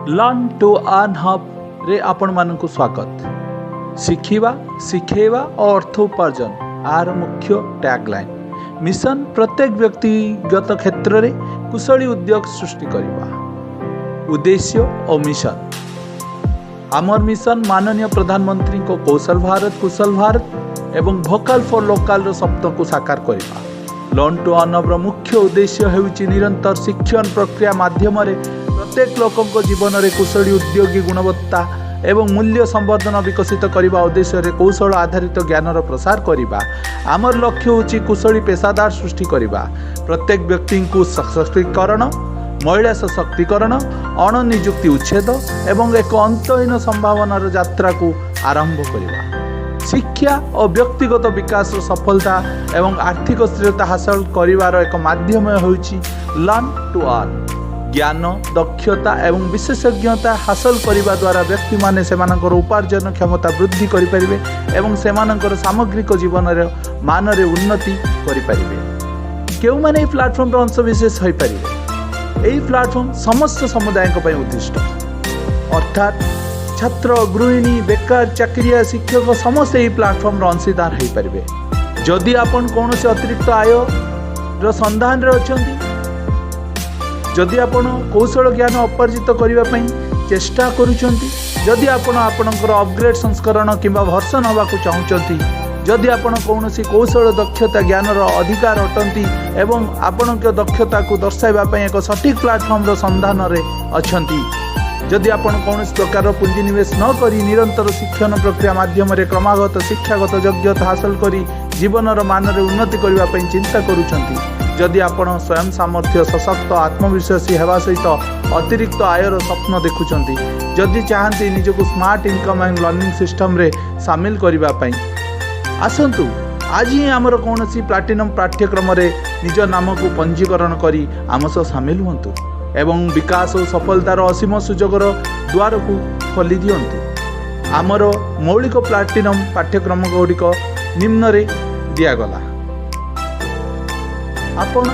Learn two earn ହବ୍ରେ ଆପଣମାନଙ୍କୁ ସ୍ୱାଗତ। ଶିଖିବା, ଶିଖେଇବା ଓ ଅର୍ଥ ଉପାର୍ଜନ ଏହାର ମୁଖ୍ୟ ଟ୍ୟାଗଲାଇନ୍। ମିଶନ: ପ୍ରତ୍ୟେକ ବ୍ୟକ୍ତିଗତ କ୍ଷେତ୍ରରେ କୁଶଳୀ ଉଦ୍ୟୋଗ ସୃଷ୍ଟି କରିବା। ଉଦ୍ଦେଶ୍ୟ ଓ ମିଶନ। ଆମର ମିଶନ ମାନନୀୟ ପ୍ରଧାନମନ୍ତ୍ରୀଙ୍କ କୌଶଳ ଭାରତ, କୁଶଳ ଭାରତ ଏବଂ ଭୋକାଲ ଫର୍ ଲୋକାଲର ସ୍ୱପ୍ନକୁ ସାକାର କରିବା। ଲର୍ନ ଟୁ ଅର୍ନ ହବ୍ର ମୁଖ୍ୟ ଉଦ୍ଦେଶ୍ୟ ହେଉଛି ନିରନ୍ତର ଶିକ୍ଷଣ ପ୍ରକ୍ରିୟା ମାଧ୍ୟମରେ ପ୍ରତ୍ୟେକ ଲୋକଙ୍କ ଜୀବନରେ କୁଶଳୀ ଉଦ୍ୟୋଗୀ ଗୁଣବତ୍ତା ଏବଂ ମୂଲ୍ୟ ସମ୍ବର୍ଦ୍ଧନ ବିକଶିତ କରିବା ଉଦ୍ଦେଶ୍ୟରେ କୌଶଳ ଆଧାରିତ ଜ୍ଞାନର ପ୍ରସାର କରିବା। ଆମର ଲକ୍ଷ୍ୟ ହେଉଛି କୁଶଳୀ ପେସାଦାର ସୃଷ୍ଟି କରିବା, ପ୍ରତ୍ୟେକ ବ୍ୟକ୍ତିଙ୍କୁ ସଶକ୍ତିକରଣ, ମହିଳା ସଶକ୍ତିକରଣ, ଅଣନିଯୁକ୍ତି ଉଚ୍ଛେଦ ଏବଂ ଏକ ଅନ୍ତହୀନ ସମ୍ଭାବନାର ଯାତ୍ରାକୁ ଆରମ୍ଭ କରିବା। ଶିକ୍ଷା ଓ ବ୍ୟକ୍ତିଗତ ବିକାଶର ସଫଳତା ଏବଂ ଆର୍ଥିକ ସ୍ଥିରତା ହାସଲ କରିବାର ଏକ ମାଧ୍ୟମ ହେଉଛି ଲର୍ନ ଟୁ ଅର୍ନ। ଜ୍ଞାନ, ଦକ୍ଷତା ଏବଂ ବିଶେଷଜ୍ଞତା ହାସଲ କରିବା ଦ୍ୱାରା ବ୍ୟକ୍ତିମାନେ ସେମାନଙ୍କର ଉପାର୍ଜନ କ୍ଷମତା ବୃଦ୍ଧି କରିପାରିବେ ଏବଂ ସେମାନଙ୍କର ସାମଗ୍ରିକ ଜୀବନର ମାନରେ ଉନ୍ନତି କରିପାରିବେ। କେଉଁମାନେ ଏହି ପ୍ଲାଟଫର୍ମର ଅଂଶବିଶେଷ ହୋଇପାରିବେ? ଏହି ପ୍ଲାଟଫର୍ମ ସମସ୍ତ ସମୁଦାୟଙ୍କ ପାଇଁ ଉଦ୍ଦିଷ୍ଟ, ଅର୍ଥାତ୍ ଛାତ୍ର, ଗୃହିଣୀ, ବେକାର, ଚାକିରିଆ, ଶିକ୍ଷକ ସମସ୍ତେ ଏହି ପ୍ଲାଟଫର୍ମର ଅଂଶୀଦାର ହୋଇପାରିବେ। ଯଦି ଆପଣ କୌଣସି ଅତିରିକ୍ତ ଆୟର ସନ୍ଧାନରେ ଅଛନ୍ତି, ଯଦି ଆପଣ କୌଶଳ ଜ୍ଞାନ ଉପାର୍ଜିତ କରିବା ପାଇଁ ଚେଷ୍ଟା କରୁଛନ୍ତି, ଯଦି ଆପଣ ଆପଣଙ୍କର ଅପଗ୍ରେଡ୍ ସଂସ୍କରଣ କିମ୍ବା ଭର୍ସନ ହେବାକୁ ଚାହୁଁଛନ୍ତି, ଯଦି ଆପଣ କୌଣସି କୌଶଳ ଦକ୍ଷତା ଜ୍ଞାନର ଅଧିକାରୀ ଅଟନ୍ତି ଏବଂ ଆପଣଙ୍କ ଦକ୍ଷତାକୁ ଦର୍ଶାଇବା ପାଇଁ ଏକ ସଠିକ୍ ପ୍ଲାଟଫର୍ମର ସନ୍ଧାନରେ ଅଛନ୍ତି, ଯଦି ଆପଣ କୌଣସି ପ୍ରକାରର ପୁଞ୍ଜିନିବେଶ ନ କରି ନିରନ୍ତର ଶିକ୍ଷଣ ପ୍ରକ୍ରିୟା ମାଧ୍ୟମରେ କ୍ରମାଗତ ଶିକ୍ଷାଗତ ଯୋଗ୍ୟତା ହାସଲ କରି ଜୀବନର ମାନରେ ଉନ୍ନତି କରିବା ପାଇଁ ଚିନ୍ତା କରୁଛନ୍ତି, ଯଦି ଆପଣ ସ୍ୱୟଂ ସାମର୍ଥ୍ୟ, ସଶକ୍ତ, ଆତ୍ମବିଶ୍ୱାସୀ ହେବା ସହିତ ଅତିରିକ୍ତ ଆୟର ସ୍ୱପ୍ନ ଦେଖୁଛନ୍ତି, ଯଦି ଚାହାନ୍ତି ନିଜକୁ ସ୍ମାର୍ଟ ଇନକମ୍ ଆଣ୍ଡ ଲର୍ଣ୍ଣିଂ ସିଷ୍ଟମରେ ସାମିଲ କରିବା ପାଇଁ, ଆସନ୍ତୁ ଆଜି ହିଁ ଆମର କୌଣସି ପ୍ଲାଟିନମ୍ ପାଠ୍ୟକ୍ରମରେ ନିଜ ନାମକୁ ପଞ୍ଜୀକରଣ କରି ଆମ ସହ ସାମିଲ ହୁଅନ୍ତୁ ଏବଂ ବିକାଶ ଓ ସଫଳତାର ଅସୀମ ସୁଯୋଗର ଦ୍ୱାରକୁ ଖୋଲି ଦିଅନ୍ତୁ। ଆମର ମୌଳିକ ପ୍ଲାଟିନମ୍ ପାଠ୍ୟକ୍ରମ ଗୁଡ଼ିକ ନିମ୍ନରେ ଦିଆଗଲା। ଆପଣ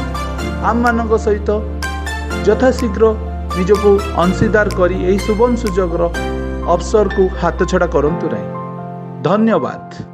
ଆମମାନଙ୍କ ସହିତ ଯଥାଶୀଘ୍ର ନିଜକୁ ଅଂଶୀଦାର କରି ଏହି ସୁବର୍ଣ୍ଣ ସୁଯୋଗର ଅବସରକୁ ହାତଛଡ଼ା କରନ୍ତୁ ନାହିଁ। ଧନ୍ୟବାଦ।